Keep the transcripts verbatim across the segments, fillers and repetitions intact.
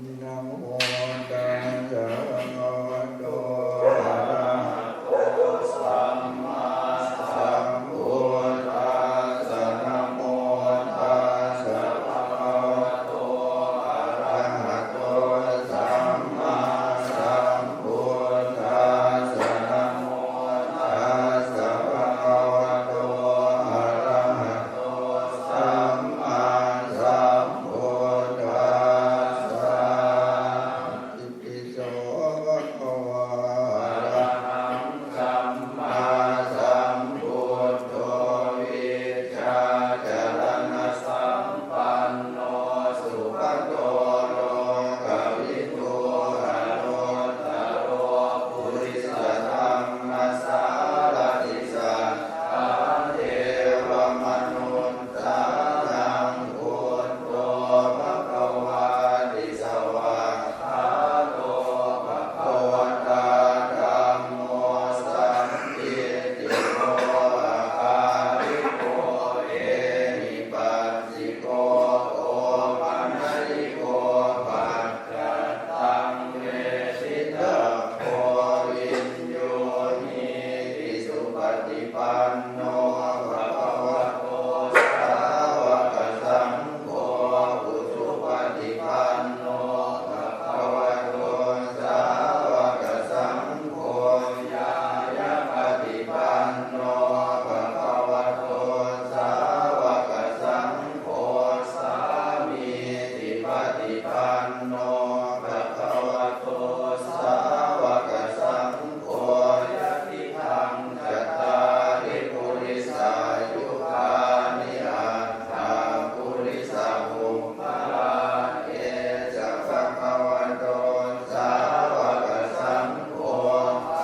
Namo tassa bhagavato arahato sammāsambuddhassa. Namo tassa bhagavato arahato sammāsambuddhassa. Namo tassa bhagavato arahato sammāsambuddhassa. Itipi so bhagavā arahaṃ sammāsambuddho vijjācaraṇasampanno sugato lokavidū anuttaro purisadammasārathi satthā devamanussānaṃ buddho bhagavāti. Svākkhāto bhagavatā dhammo sandiṭṭhiko akāliko ehipassiko opanayiko paccattaṃ veditabbo viññūhīti. Supaṭipanno bhagavato sāvakasaṅgho, ujupaṭipanno bhagavato sāvakasaṅgho, ñāyapaṭipanno bhagavato sāvakasaṅgho, sāmīcipaṭipanno bhagavato sāvakasaṅgho, yadidaṃ cattāri purisayugāni aṭṭha purisapuggalā, esa bhagavato sāvakasaṅgho,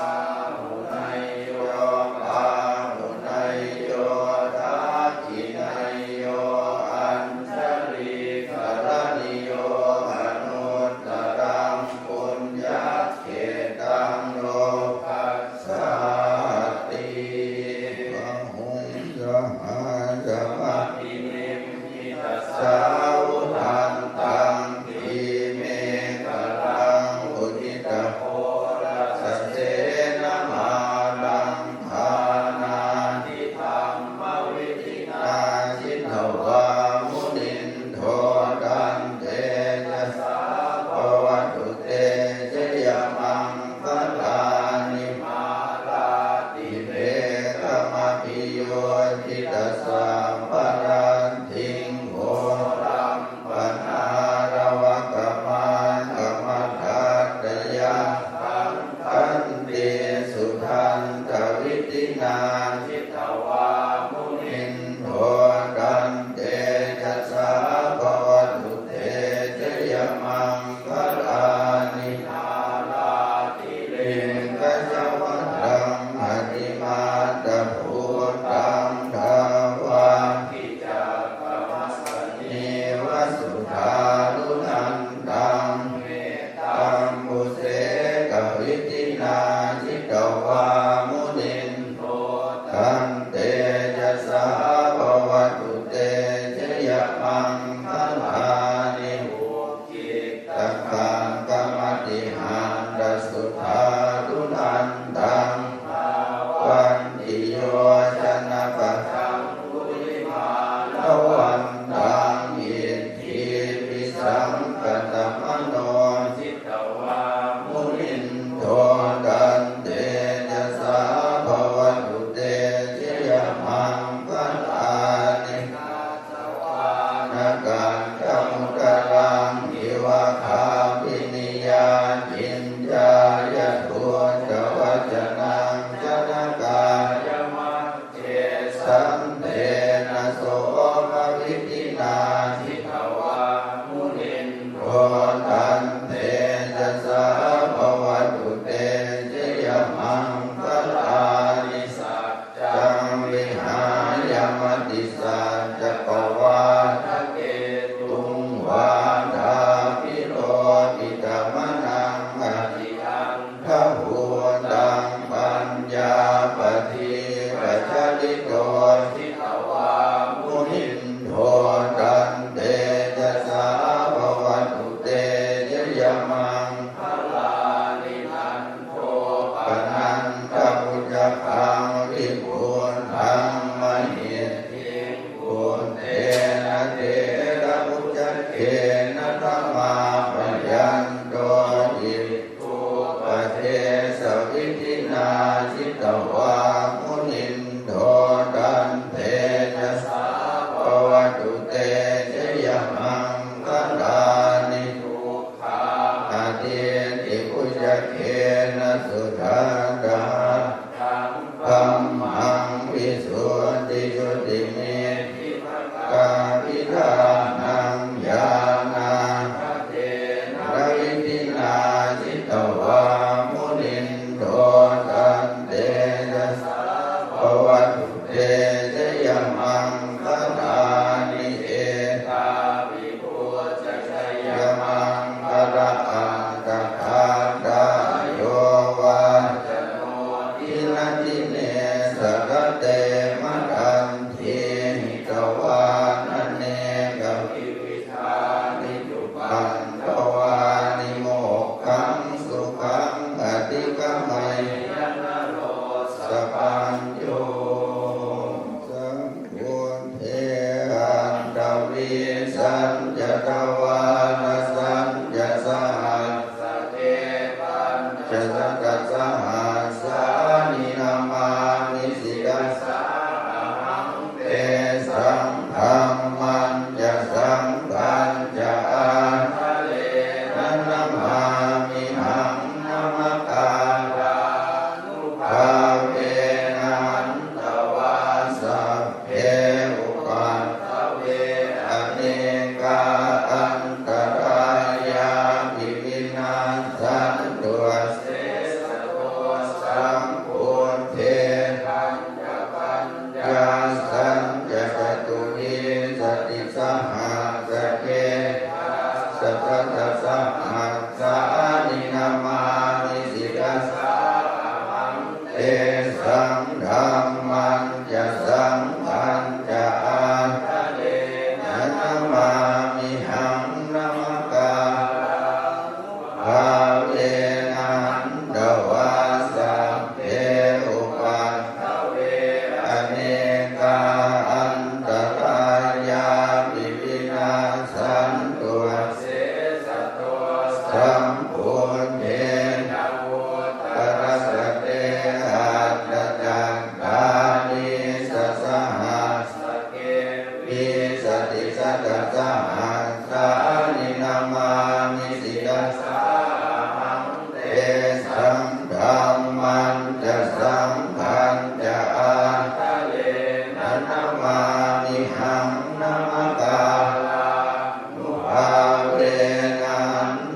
āhuneyyo pāhuneyyo dakkhiṇeyyo añjalikaraṇīyo anuttaraṃ puññakkhettaṃ lokas sāti. Bāhuṃ sahassamabhinimmitasāvudhantaṃ, grīmekhalaṃ uditaghorasasenamāraṃ, dānādidhammavidhinā jitavā munindo, tantejasā bhavatu te jayamaṅgalāni. Mārātirekamabhiyujjhitasabbarattiṃ, ghorampanāḷavakamakkhamathaddhayakkhaṃ, khantīsudantavidhinā jitavā munindo, tantejasā bhavatu te jayamaṅgalāni. Nāḷāgiriṃ gajavaraṃ atimattabhūtaṃ, dāvaggicakkamasanīva sudāruṇantaṃ, mettambusekavidhinā jitavā munindo, tantejasā bhavatu te jayamaṅgalāni. Ukkhittakhaggamatihatthasudāruṇantaṃ, dhāvantiyojanapathaṅgulimālavantaṃ, iddhībhisaṅkhatamano jitavā munindo, tantejasā bhavatu te jayamaṅgalāni. Katvāna kaṭṭhamudaraṃ iva gabbhinīyā, ciñcāya duṭṭhavacanaṃ janakāyamajjhe, santena somavidhinā jitavā munindo, tantejasā bhavatu te jayamaṅgalāni. Sac caṃ vihāya matisaccakavādaketuṃ, vādābhiropitamanaṃ atiandhabhūtaṃ, paññāpadīpajalito jitavā munindo, tantejasā bhavatu te sahassāni namāmi sirasā ahaṃ. Tesaṃ dhammañca saṅghañca ādarena namāmihaṃ. Namakārānubhāvena hantvā sabbe upaddave anekā antarāyāpi vinassantu asesato. Sambuddhe navuttarasate aṭṭhacattāḷīsasahassake vīsatisatasahassāni namāmi sirasā ahaṃ. Tesaṃ dhammañca saṅghañca ādarena namāmihaṃ. Namakārānubhāvena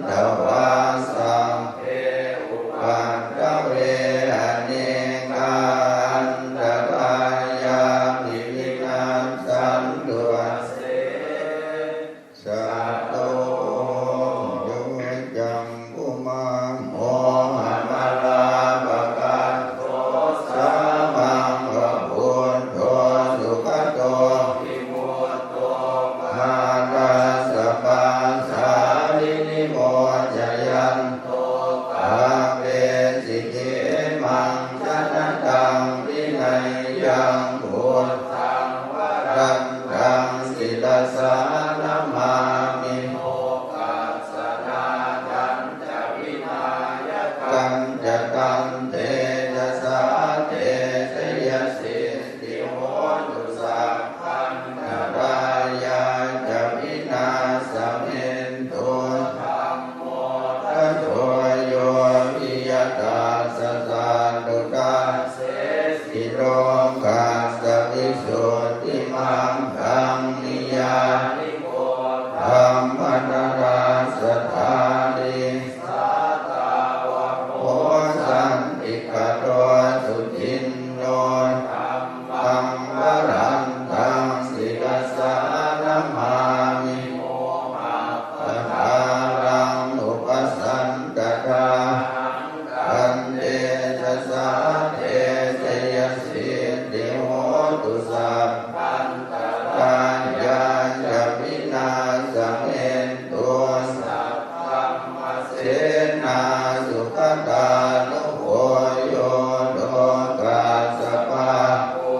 hantvā sabbe upaddave anekā antarāyāpi vinassantu ase sato. Yo cakkhumā mohamalāpakaṭṭho sāmaṃ va buddho sugato vimutto mārassa pāsā vinimocayanto pāpesi khemaṃ janataṃ vineyyaṃ. Buddhaṃ varan taṃ sirasā namāmi lokassa nāthañca vināyakañca tantejasā te jayasiddhi hotu sabbantarāyā ca vināsamentu. Dhammo dhajo yo viya tassa satthu dassesi lokassa visuddhimaggaṃ niyyāniko dhammadharassa dhārī sātāvaho santikkaro suciṇṇo. Dhammaṃ varantaṃ sirasā namāmi mohappadālaṃ upasantadā tantejasā te jayasiddhi hotu sabbantarāyā ca vināsamentu. Saddhammasenā sugatānugo yo lokassa pāpū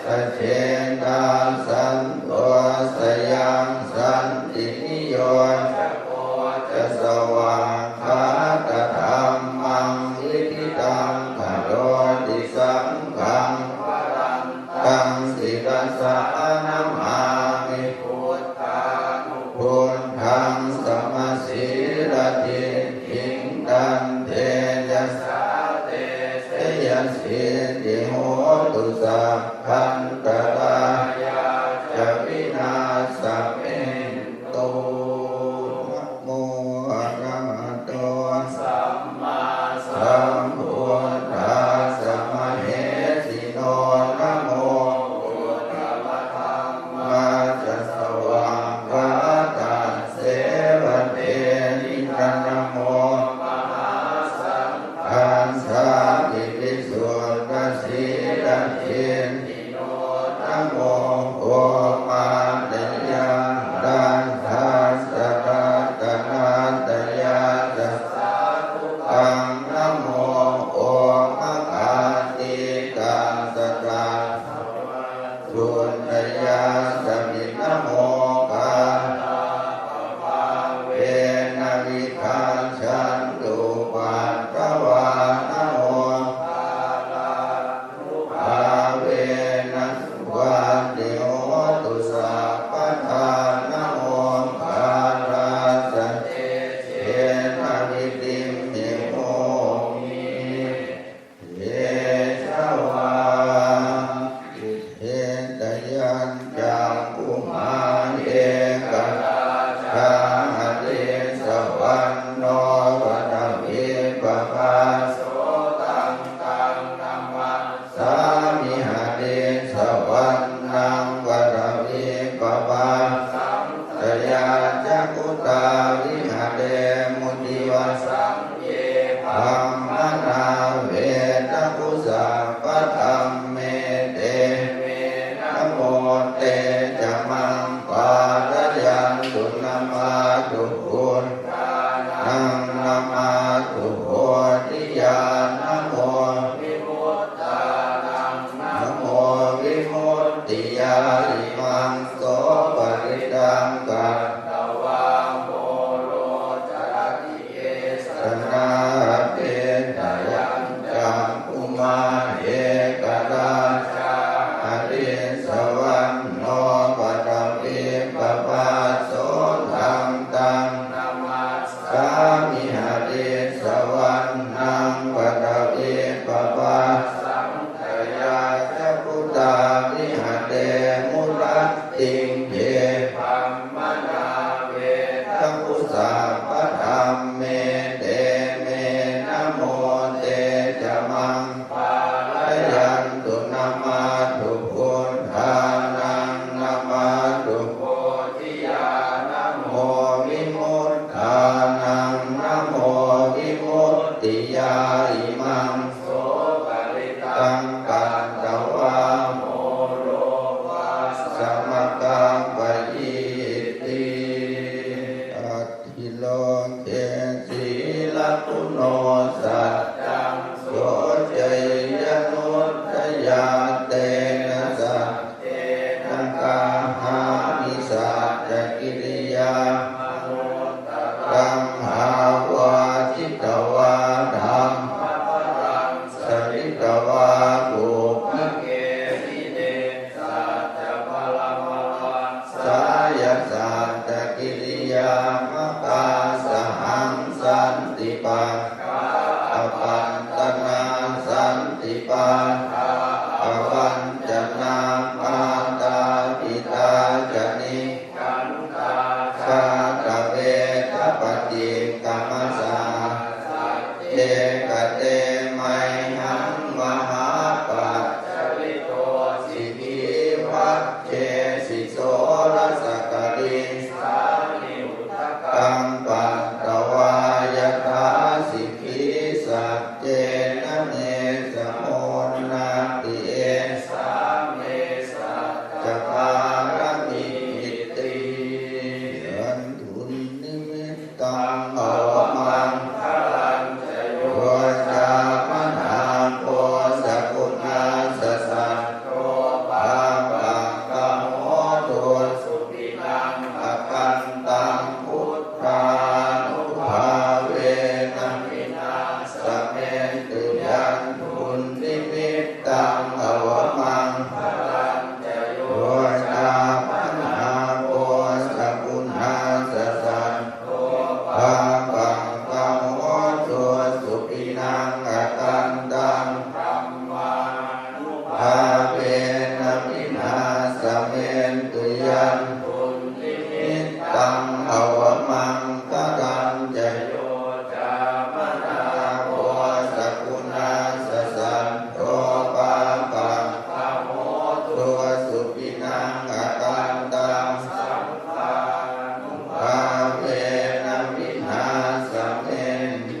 sajetā santo sayaṃ santiniyojako ca svākkhātadhammaṃ viditaṃ karoti. Saṅghaṃ varantaṃ sirasā namāmi buddhānubuddhaṃ samasīladiṭṭhiṃ viharemu divasaṃ. Ye brāhmaṇā vedagu sabbadhamme, te me namo te ca maṃ pālayantu. Namatthu buddhānaṃ, namatthu bodhiyā, namo vimuttānaṃ, namo vimuttiyā. Imaṃ so parittaṃ katvā moro carati esanā. Abhiññāya cakkhumā ekarājā harissavaṇṇo paṭhavippabhāso. Taṃ taṃ namassāmi harissavaṇṇaṃ paṭhavippabhāsaṃ. Tayajja guttā viharemu rattiṃ. Ye brāhmaṇā vedagu sabbadhamme, te me namo te ca maṃ pālayantu. Namatthu buddhānaṃ, namatthu bodhiyā, namo vimuttānaṃ, namo vimuttiyā. Imaṃ so parittaṃ katvā moro vāsamakappayīti. Atthi loke sīlaguṇo saccaṃ soceyyanuddayā, tena saccena kāhāmi saccakiriyamanuttaraṃ. Āvajjitvā dhammabalaṃ saritvā pubbake jine saccabalamavassāya saccakiriyamakāsahaṃ. Santi pakkhā apattanā, santi pādā avañcanā, mātā pitā ca ni kkhantā jātaveda paṭikkama. Saha sacce kate mayhaṃ mahāpajjalito sikhī vajjesi soḷasa karīsāni udakaṃ patvā yathā sikhī. Saccena me samo natthi esā me saccapāramitti. Yan dunnimittaṃ avamaṅgalañca yo cāmanāpo sakuṇassa saddo pāpaggaho dussupinaṃ akantaṃ buddhānubhāvena vināsamentu. Yan dunnimittaṃ avamaṅgalañca yo cāmanāpo sakuṇassa saddo pāpaggaho dussupinaṃ akantaṃ dhammānubhāvena vināsamentu. Yan dunnimittaṃ avamaṅgalañca yo cāmanāpo sakuṇassa saddo pāpaggaho dussupinaṃ akantaṃ saṅghānubhāvena vināsamentu.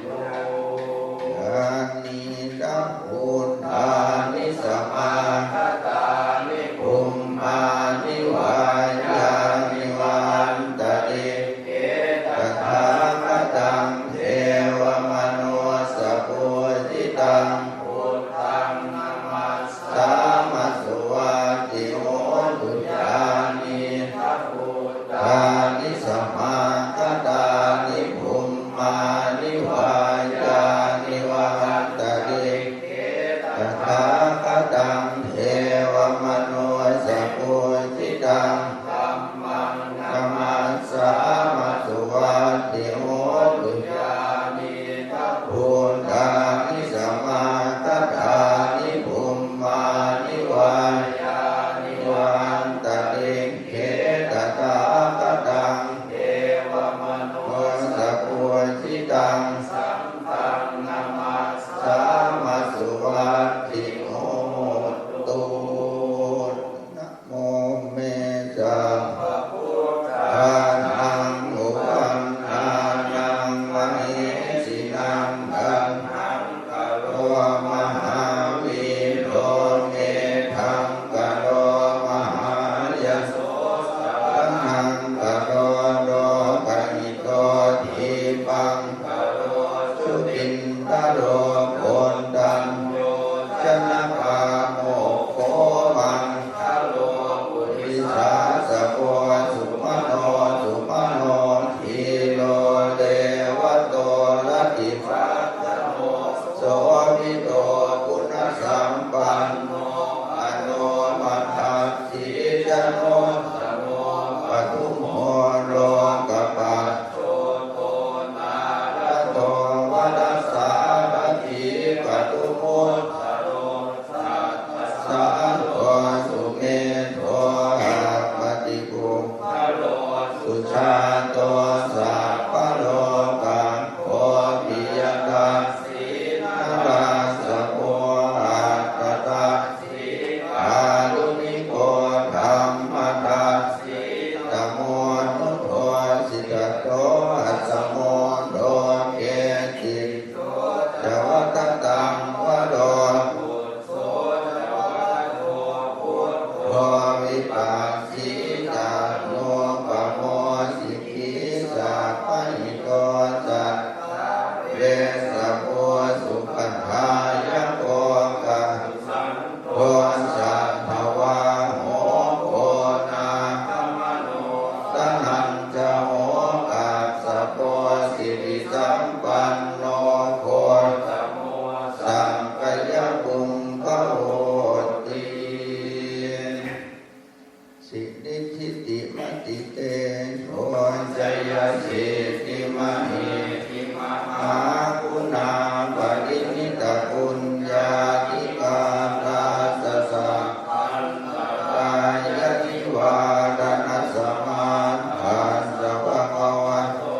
Yānīdha bhūtāni samāgatāni bhummāni vā yāni va antalikkhe tathāgataṃ devamanussapūjitaṃ buddhaṃ namassāma suvatthi hotu. Yānīdha bhūtāni samāgatāni bhummāni vā yāni va antalikkhe tathāgataṃ devamanussapūjitaṃ dhammaṃ namassāma suvatthi hotu. Yānīdha bhūtāni samāgatāni bhummāni vā yāni va antalikkhe tathāgataṃ devamanussapūjitaṃ saṅghaṃ namassāma suvatthi hotu. Namo me sabbabuddhānaṃ upaṭṭhā sirisampanno gottamo sakyapuṅgavoti. Siddhidhitimatitejojayasiddhimahiddhimahāguṇāparimitapuññādhikārassa sakkantarāyanivāraṇasamatthassa bhagavato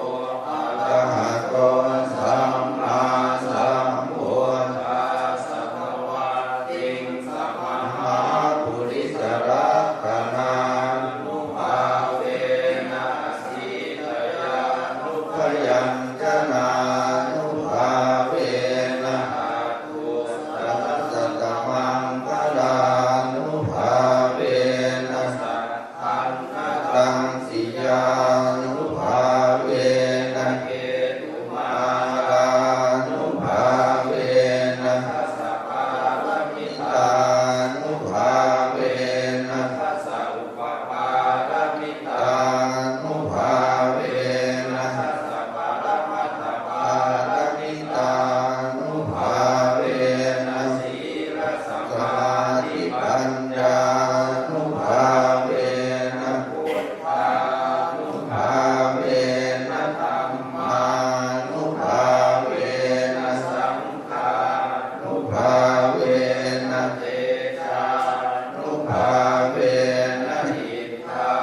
arahato sammāsambuddhassa dvattiṃ samahāpurisalakkhaṇānubhāvena asītyānubyañjanānubhāvena aṭṭhuttarasatamaṅgalānubhāvena saddhammatthaṃ siyānubhāvena ketumālānubhāvena dasapāramitānubhāvena dasaupapāramitānubhāvena dasaparamatthapārami tānubhāvena sīlasamādhipaññānubhāvena buddhānubhāvena dhammānubhāvena saṅghānubhāvena tejānubhāvena iddhā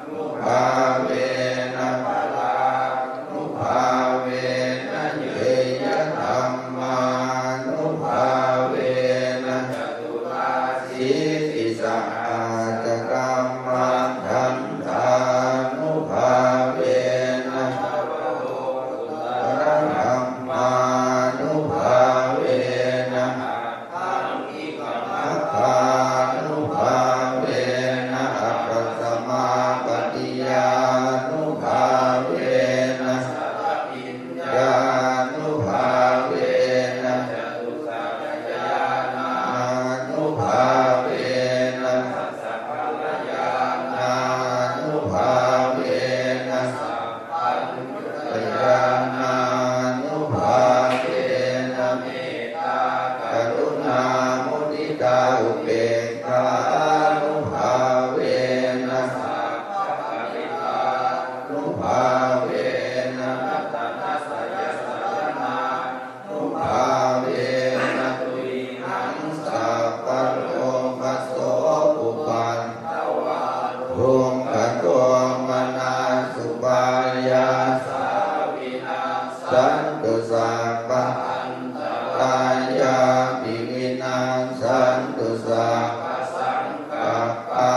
nubhāvena balānubhāvena ñeyyadhammānubhāvena caturāsītisahassakammatthaṇḍānubhāvena navalokuttaradhammānubhāvena aṭṭhaṅgikamaggānubhāvena aṭṭhasamāpattiyānubhāvena chaḷabhiññānubhāvena catusakañāṇānubhāvena dasabalañāṇānubhāvena sabbanyāṇānubhāvena mettākaruṇāmuditāupekkhānubhāvena sabbaparitānubhāvena ratanasaraṇā nubhāvena tuyhaṃ sabbarogasokupaddavadukkhadomanassupāyāsā vinassantu sabbaantarāyāpi vinassantu sabbasaṅkappā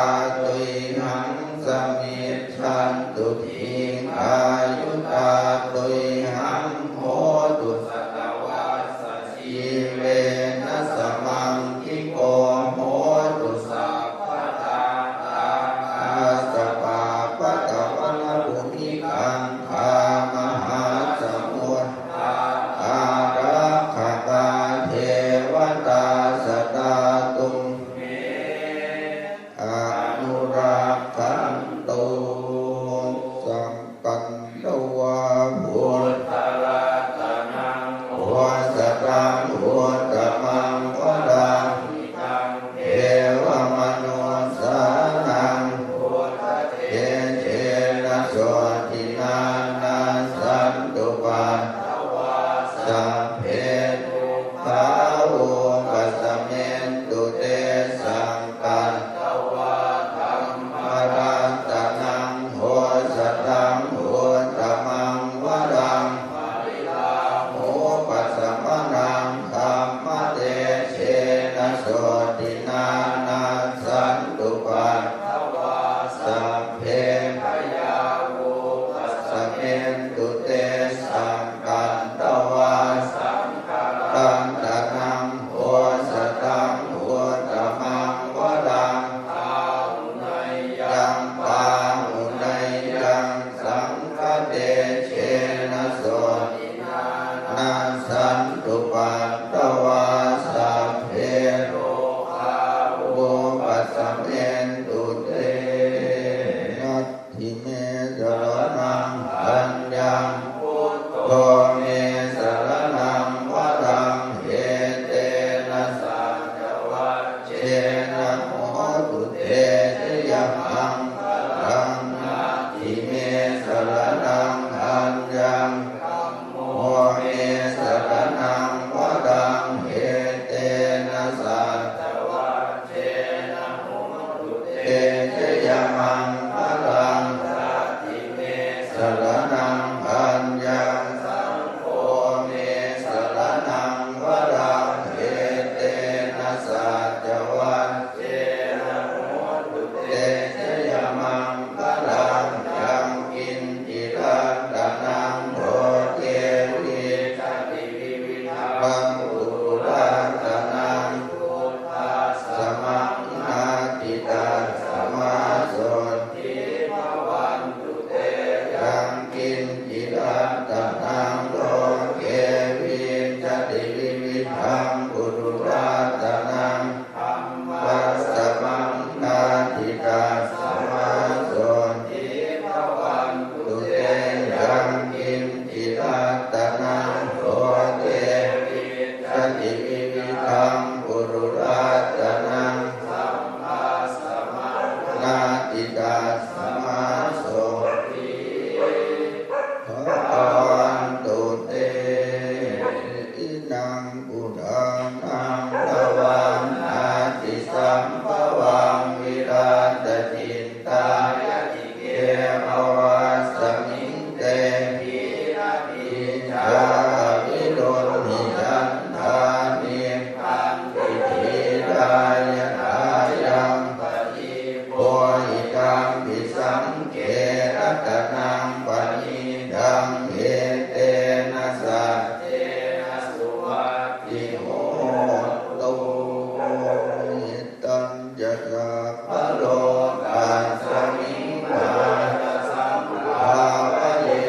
tuyhaṃ samijjhantu dīghāyutā tuyhaṃ hotu satavassajīvena samaṅgiko hotu sabbadā. Ākāsapabbatavanabhūmigaṅgā mahāsamuddā Buddho me saraṇaṃ varaṃ, etena saccavajjena hotu te jayamaṅgalaṃ. Natthi me saraṇaṃ aññaṃ, dhammo me saraṇaṃ varaṃ, etena saccavajjena hotu te jayamaṅgalaṃ. Natthi me saraṇaṃ aññaṃ, saṅgho me saraṇaṃ varaṃ, etena saccavajjena hotu te jayamaṅgalaṃ. Yaṅkiñci ratanaṃ loke vijjati vividhaṃ puthu, ratanaṃ buddhasamaṃ natthi, tasmā sotthī bhavantu te. Yaṅkiñci ratanaṃ loke vijjati vividhaṃ puthu, ratanaṃ dhammasamaṃ natthi, tasmā sotthī bhavantu te. Yaṅkiñci ratanaṃ loke vijjati vividhaṃ puthu, ratanaṃ dhammasamaṃ natthi, tasmā sotthī bhavantu te. Idaṃ buddhānaṃ navaṃ natthi sambhavaṃ, virattacittāyatike bhavasmiṃ te khīṇabījā avirūḷhichandā, nibbanti dhīrā yathāyaṃ padīpo. Idampi saṅghe ratanaṃ paṇītaṃ, etena saccena suvatthi hotu. Hitañca sabbalokasmiṃ, mātā sambhāvaye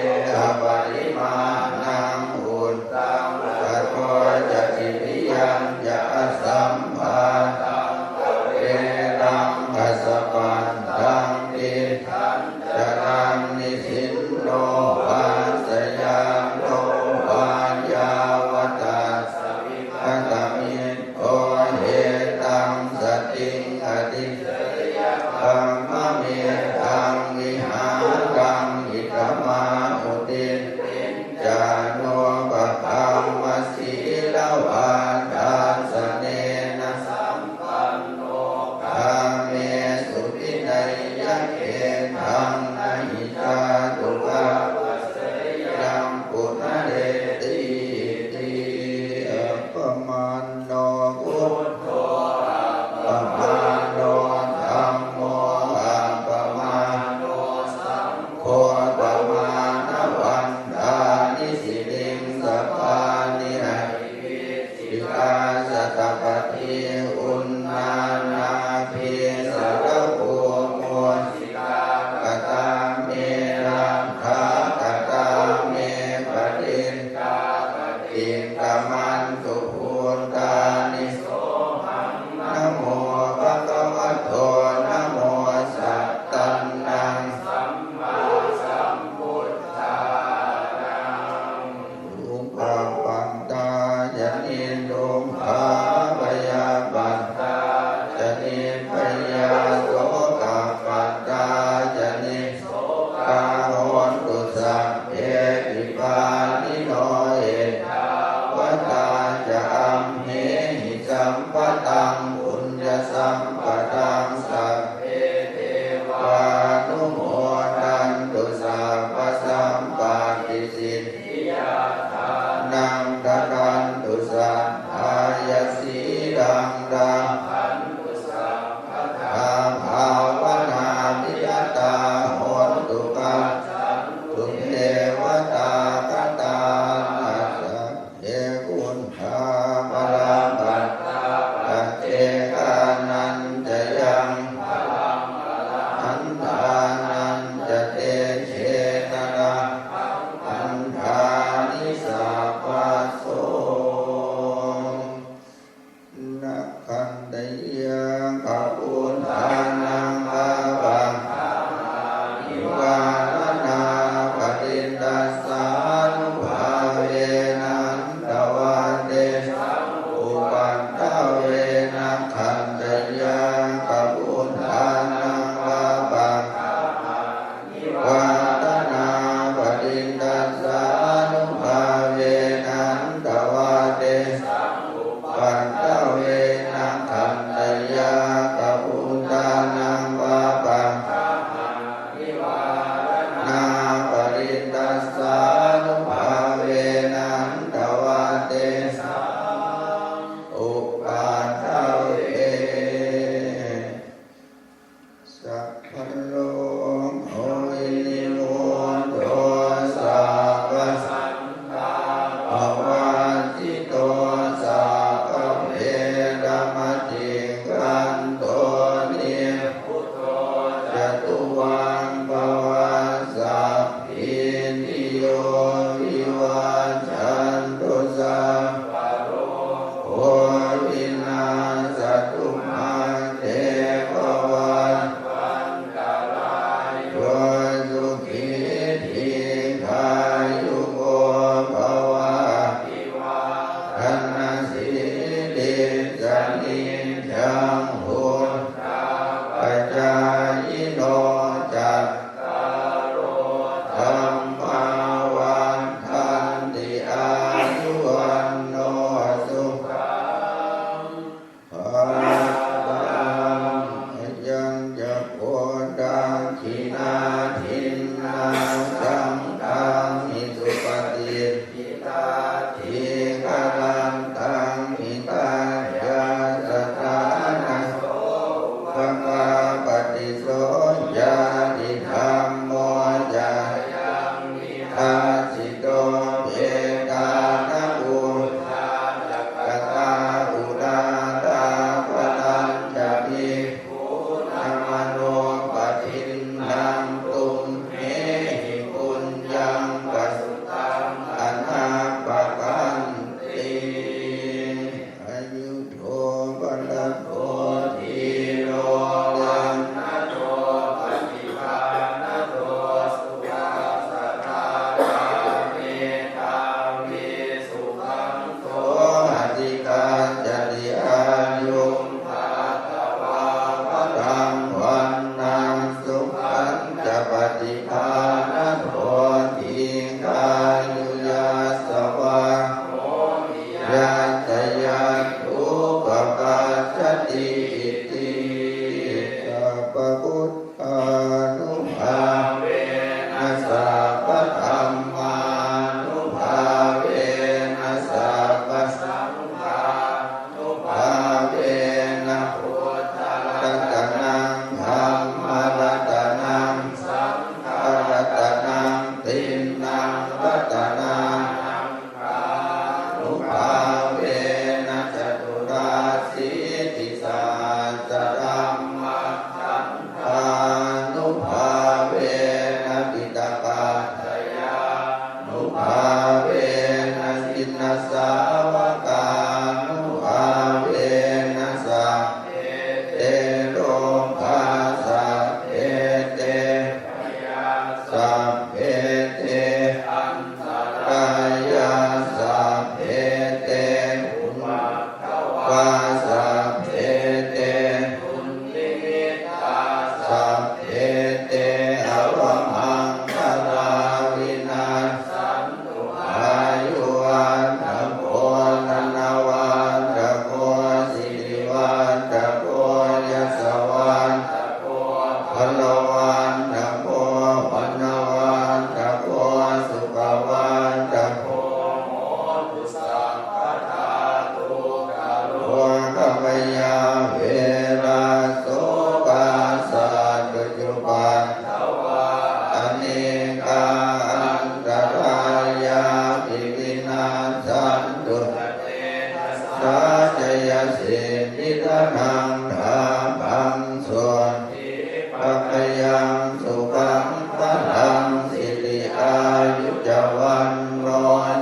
aparimāṇaṃ, uddhaṃ adho ca tiriyañca asambādhaṃ averaṃ asapattaṃ. Tiṭṭhañcaraṃ nisinno vā sayāno vā yāvatassa vigatamiddho, etaṃ satiṃ adhiṭṭheyya, brahmametaṃ vihāraṃ idhamāhu. Diṭṭhiñca anupagamma sīlavā, dassanena sampanno, kāmesu vineyya gedhaṃ, na hi jātu gabbhaseyyaṃ punaretīti. Appamāṇo buddho, appamāṇo dhammo, appamāṇo saṅgho, pamāṇavantāni siriṃsapāni, ahi vicchikā satapadī uṇṇānābhī sarabū mūsikā, katā me rakkhā, katā me parittā, paṭikkamantu bhūtāni. Sohaṃ namo bhagavato, namo sattannaṃ sammāsambuddhānaṃ. Dukkhappattā ca niddukkhā, bhayappattā ca nibbhayā, sokappattā ca nissokā, hontu sabbepi pāṇino. Ettāvatā ca amhehi sambhataṃ puññasampadaṃ, sabbe devānumodantu sabbasampattisiddhiyā, dānaṃ dadantu saddhāya, sīlaṃ rakkhantu sabbadā, bhāvanābhiratā hontu, gacchantu devatāgatā. Sabbe buddhā balappattā, paccekānañca yaṃ balaṃ, arahantānañca tejena, rakkhaṃ bandhāmi sabba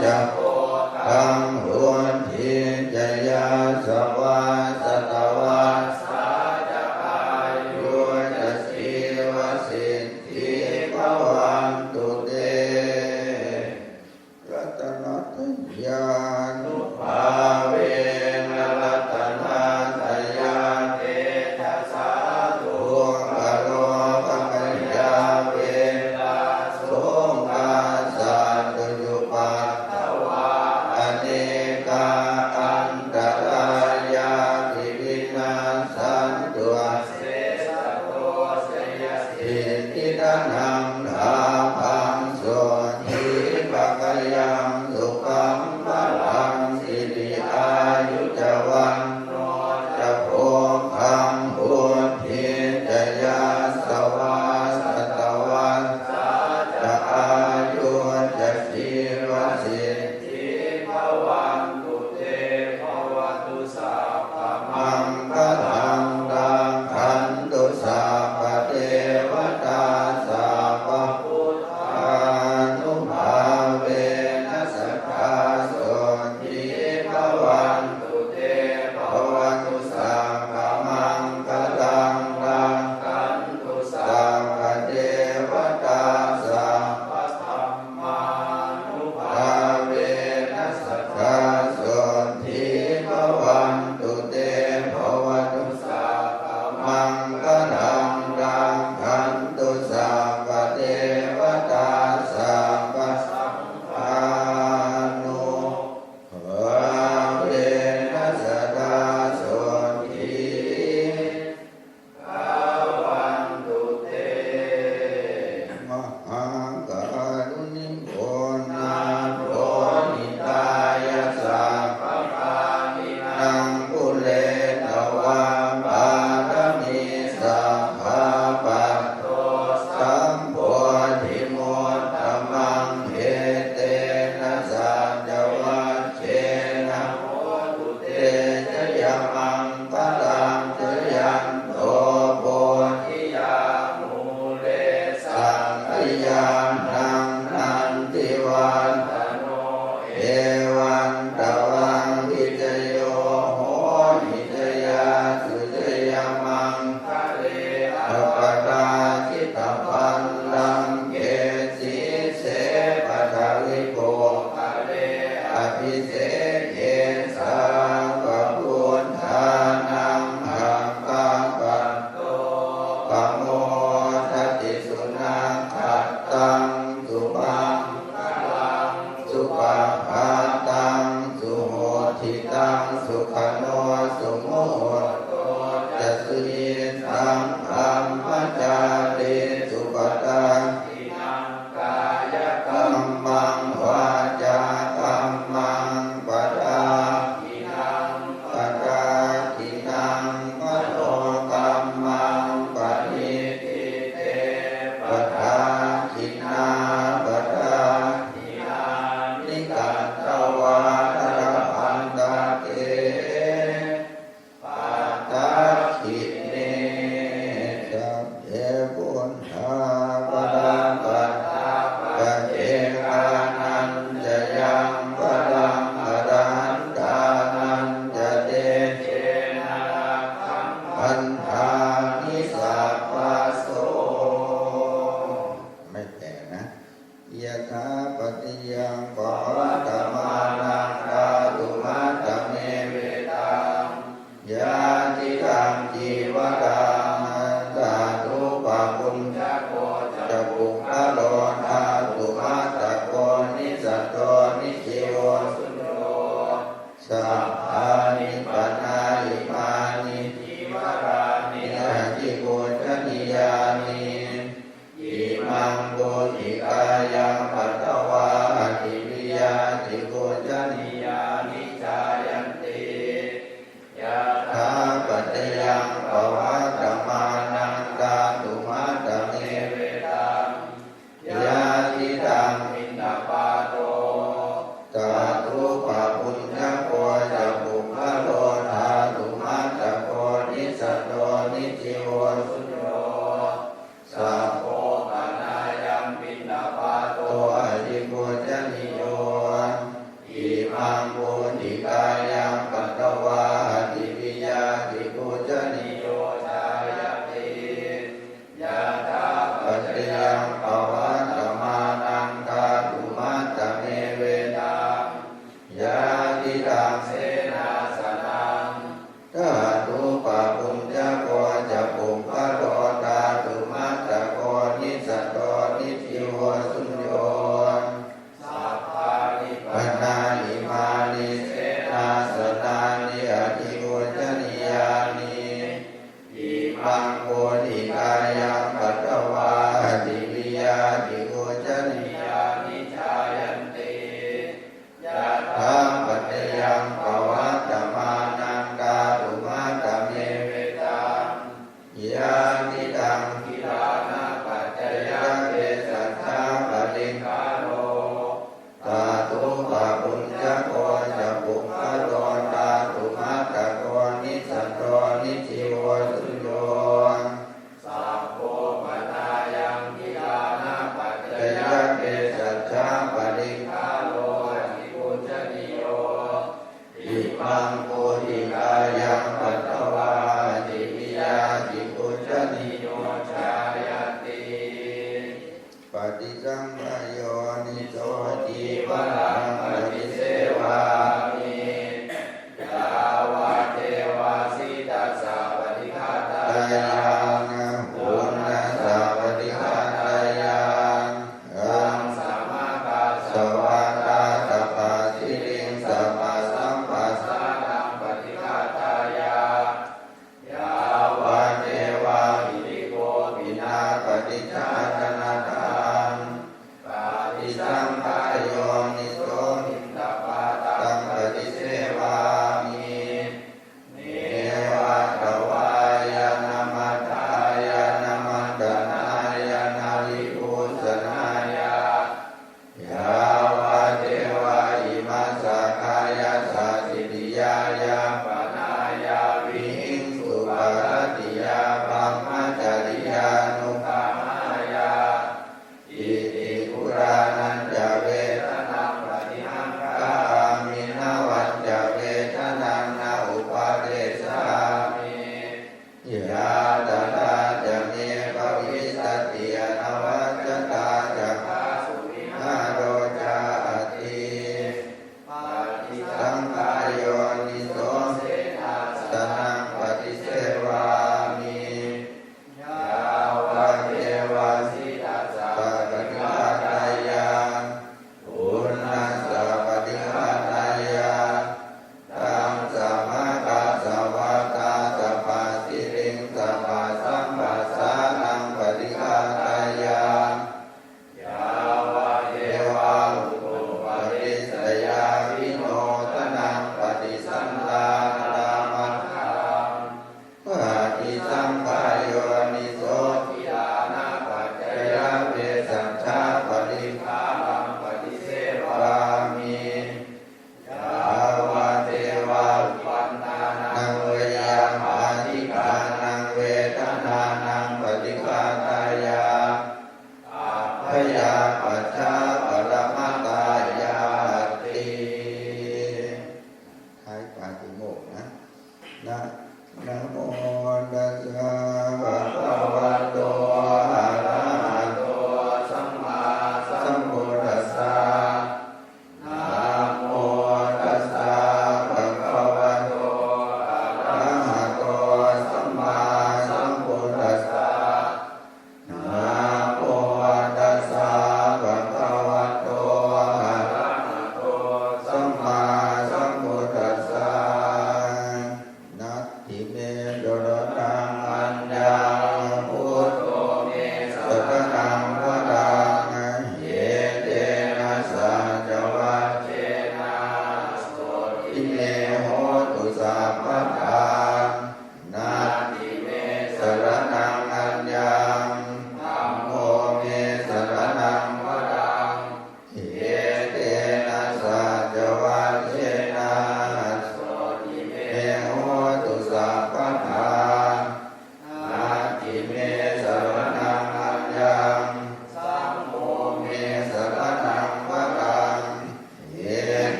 ca bhogaṃ vuḍḍhī ca yasavā satavassā ca āyū ca jīvasiddhī bhavantu te. Ratanattayānubhāvena ratanattayatejasā dukkharogabhayā verā sokā sattu cupaddavā anekā antarāyāpi vinassantu asesato. Jayasiddhi dhanaṃ lābhaṃ sotthi bhāgyaṃ sukhaṃ balaṃ siri āyu ca vaṇṇo ca bhogaṃ vuḍḍhī ca yasavā satavassā ca āyū ca jīvasiddhī bhavantu te. Bhavatu sabbamaṅgalaṃ rakkhantu sabbadevatā sabbabuddhānubhāvena sadā sotthī bhavantu te. Bhavatu sabbamaṅgalaṃ rakkhantu sabbadevatā sabbadhammā nubhāvena sadā sotthī bhavantu te. Bhavatu sabbamaṅgalaṃ rakkhantu sabbadevatā sabbasaṅghānubhāvena sadā sotthī bhavantu te. Mahākāruṇiko nātho hitāya sabbapāṇinaṃ pūretvā pāramī sabbā patto sambodhimuttamaṃ etena saccavajjena hotu te jayamaṅgalaṃ. Jayanto bodhiyā mūle sakyānaṃ nandivaḍḍhano evaṃ tvaṃ vijayo hohi jayassu jayamaṅgale aparājitapallaṅke sīse paṭhavipokkhare abhiseke sabbabuddhānaṃ aggappatto pamodati. Sunakkhattaṃ sumaṅgalaṃ supabhātaṃ suhuṭṭhitaṃ sukhaṇo sumuhutto ca suyiṭṭhaṃ brahmacārisu. Padakkhiṇaṃ kāyakammaṃ vācākammaṃ padakkhiṇaṃ padakkhiṇaṃ manokammaṃ paṇidhī te padakkhiṇā padakkhiṇāni katvāna labhantatthe padakkhiṇe. Sabbe buddhā balappattā paccekānañca yaṃ balaṃ arahantānañca tejena rakkhaṃ bandhāmi sabbaso. ไม่แก่นะ Yathāpaccayaṃ pavattamānaṃ dhātumattamevetaṃ, yadidaṃ cīvaraṃ tathūpaphuññako ca puggalo dhātumattako nissatto nijjīvo suṇyo. Sabbāni pana imāni cīvarāni abhipūjanīyāni. Imaṃ pūjikāyaṃ patvā adiviya abhipūjanīyāni jāyanti. Yathāpaccayaṃ pavattamānaṃ dhātumattamevetaṃ, yadidaṃ piṇḍapāto tathūpabhuññako ca puggalo dhātumattako nissatto nijjīvo suṇyo. Sabbo panāyaṃ piṇḍapāto abhipūjanīyo. Maṃ bodhikāyaṃ patvā civiya cipūjanīyo jāyati. Paṭisampāyo nijo cīvaraṃ paṭisevāmi. Yāvadeva sītassa paṭighātāyaṃ uṇhassa paṭighātāyaṃ taṃ samāgassava ātapasiriṃ sapasamphassānaṃ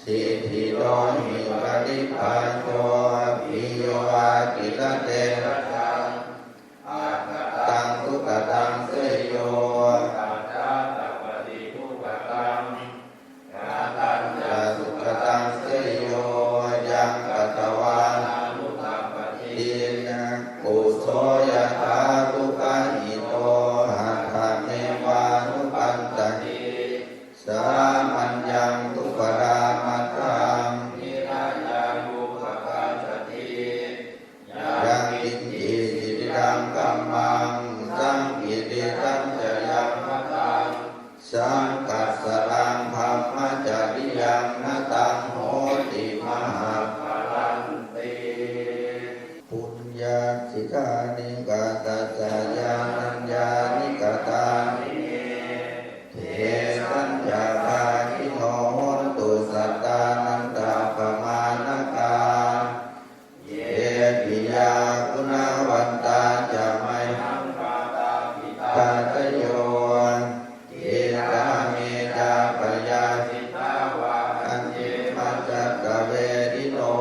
Tiṭṭhito hi paribhājo bhiyyo akirate rajaṃ, akataṃ dukataṃ seyyo, pacchā tapati dukataṃ, katañca sukataṃ seyyo, yaṃ katvā nānutappati. Kuso yathā dukkhito hatthamaevānupassati, sāmaññaṃ dubbharaṃ magghaṃ virajaṃ upapajjati. Yaṅkiñci citiraṃ kammaṃ saṅkhittitañca yaṃ padaṃ saṅkassaraṃ brahmacariyaṃ na taṃ hoti mahappalanti. Puññassidāni katassa yānaññāni katāni me, tesañca bhāgino hontu sattānaṃ tappamāṇakā. Ye piyā guṇavantā ca mayhaṃ mātāpitādādayo, khiḍḍā me jāpayā jitāvarannē majjhattavedino.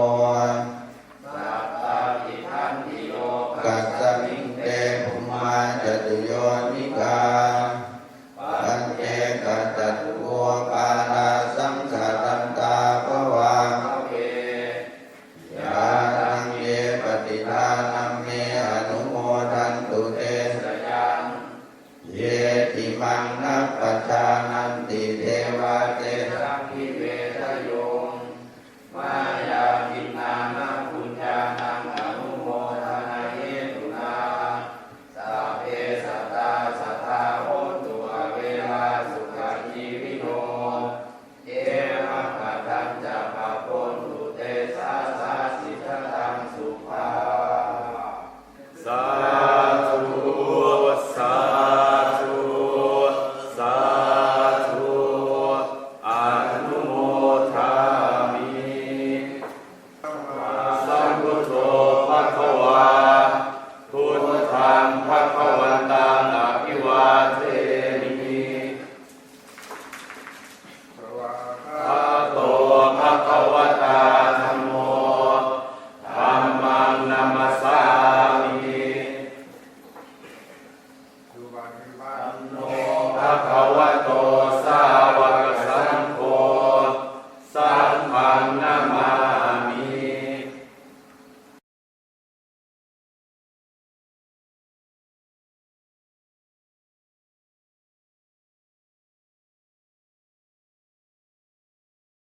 Sattakidanti lokasmiṃ te bhummā catuyogikā, pañcekacatuvokārā saṃsarantā bhavābhave. Yānaṃ ye patiṭṭhānaṃ me anumodantu te sayaṃ, yedimaṃ nappajānanti devā tesaṃ